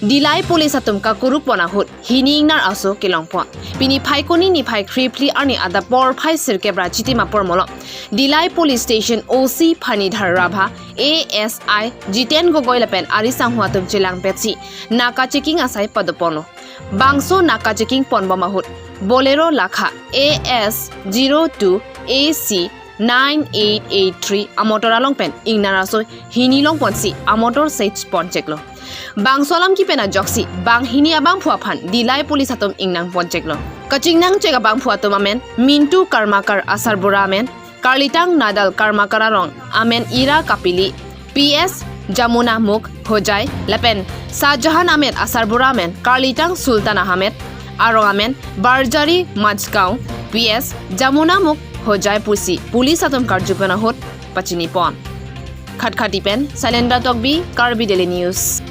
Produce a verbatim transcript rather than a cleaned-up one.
Dillai police atum kakuruk pon ahut hini ingnar aso kelong pon. Pini Phaikuni niphai kre phli arni adap porphai sirkep ra chitim apor malom Dillai police station O C Phanidhar Rabha, A S I Jiten Gogoi lapen ari sangho atum chelang petsi naka checking asai pado ponlo. Bangso naka checking pon bom ahut Bolero lakha A S zero two A C nine eight eight three amotor along pen ingnar aso hini long ponsi amotor search pon cheklo. Bangso alam kipen ajoksi banghini abangphu aphan Dillai police atum ingnang pon cheklo. Kachingnang chek abangphu atum amen Mintu Karmakar asarbura amen, karlitang Nadal Karmakar arong amen Ira Kapili, P S Jamuna Mukh Hojai lapen Shahjahan Ahmed asarbura amen karlitang Sultan Ahmed, arong amen Barjari Majgaon, P S Jamuna Mukh Hojai pusi police atum karju pon ahut pachini pon. Khatkhati pen Sailendra Tokbi, Karbi Daily News.